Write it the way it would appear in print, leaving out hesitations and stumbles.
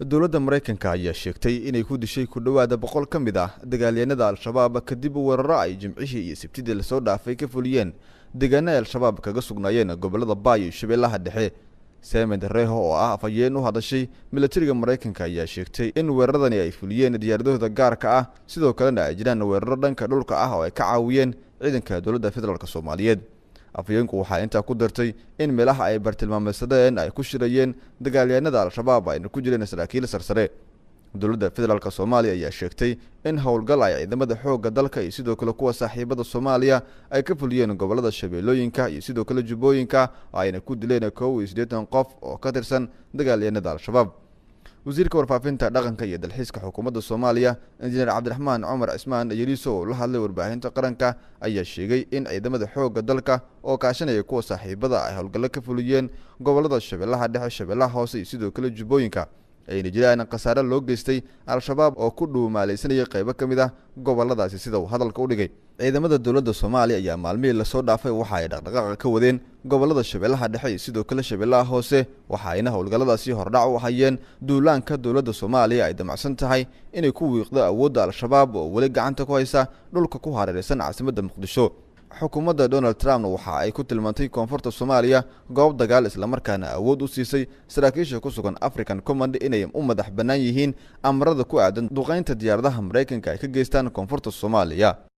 Dowladda Maraykanka ayaa sheegtay inay ku dishay ku dhowaada 100 ka mid ah dagaalyahanada Al-Shabaab kadib weeraro ay Jimcihii iyo Sabtidii lasoo dhaafay ka fuliyeen deegaano ay Al-Shabaab kaga sugnaayeen gobolada Baay iyo Shabeellaha Dhexe. Semed Reho oo ah afhayeen u hadashay milatariga Maraykanka ayaa sheegtay in weeraradani ay fuliyeen diyaaradahooda gaarka ah, sidoo kalena ay jiraan weeraro dhanka dhulka ah oo ay ka caawiyeen ciidanka dowladda federaalk Soomaaliyeed. Afhayeenku waxaa intaa ku dartay in meelaha ay bartilmaameysadeen ay ku shirayeen dagaalyahanada Al-Shabaab ayna ku jireen saraakiil sarsare. Dowladda federaalk Soomaaliya ayaa sheegtay in howlgal ay ciidamada xoogga dalka iyo sidoo kale kuwa saaxiibada Soomaaliya ay ka fuliyeen gobolada Shabeellooyinka iyo sidoo kale Jubbooyinka ayna ku dileen 81 qof oo ka tirsan dagaalyahanada Al-Shabaab. Wasiirka warfaafinta, dhaqanka iyo dalxiiska xukuumadda Soomaaliya, Injineer Cabdiraxmaan Cumar Cismaan Yariiso, oo la hadlay warbaahinta qaranka ayaa sheegay in ciidamada xoogga dalka oo kaashanaya kuwa saaxiibada ay howlgallo ka fuliyeen gobolada Shabeellaha Dhexe, Shabeellaha Hoose iyo sidoo kale Jubbooyinka, ayna jiraan khasaare loo geystay Al-Shabaab oo ku dhuumaalaysanayay qaybo ka mid ah goboladaasi, sida uu hadalka u dhigay. Ciidamada dowladda Soomaaliya ayaa maalmihii lasoo dhaafay waxa ay dhaqdhaqaaqa ka wadeen gobolada Shabeellaha Dhexe iyo sidoo kale Shabeellaha Hoose, waxa ayna howlgalladaasi hordhac u hayeen duulaanka dowladda Soomaaliya ay damacsan tahay inay ku wiiqdo awoodda Al-Shabaab oo weli gacanta ku haysa dhulka ku hareeraysan caasimadda Muqdisho. Xukuumadda Donald Trumpna waxa ay ku tilmaantay koonfurta Soomaaliya goob dagaal, islamarkaana awood u siisay saraakiisha ku sugan African Command inay u madax bannaan yihiin amarada ku aadan duqaynta diyaaradaha Maraykanka ay ka geystaan koonfurta Soomaaliya.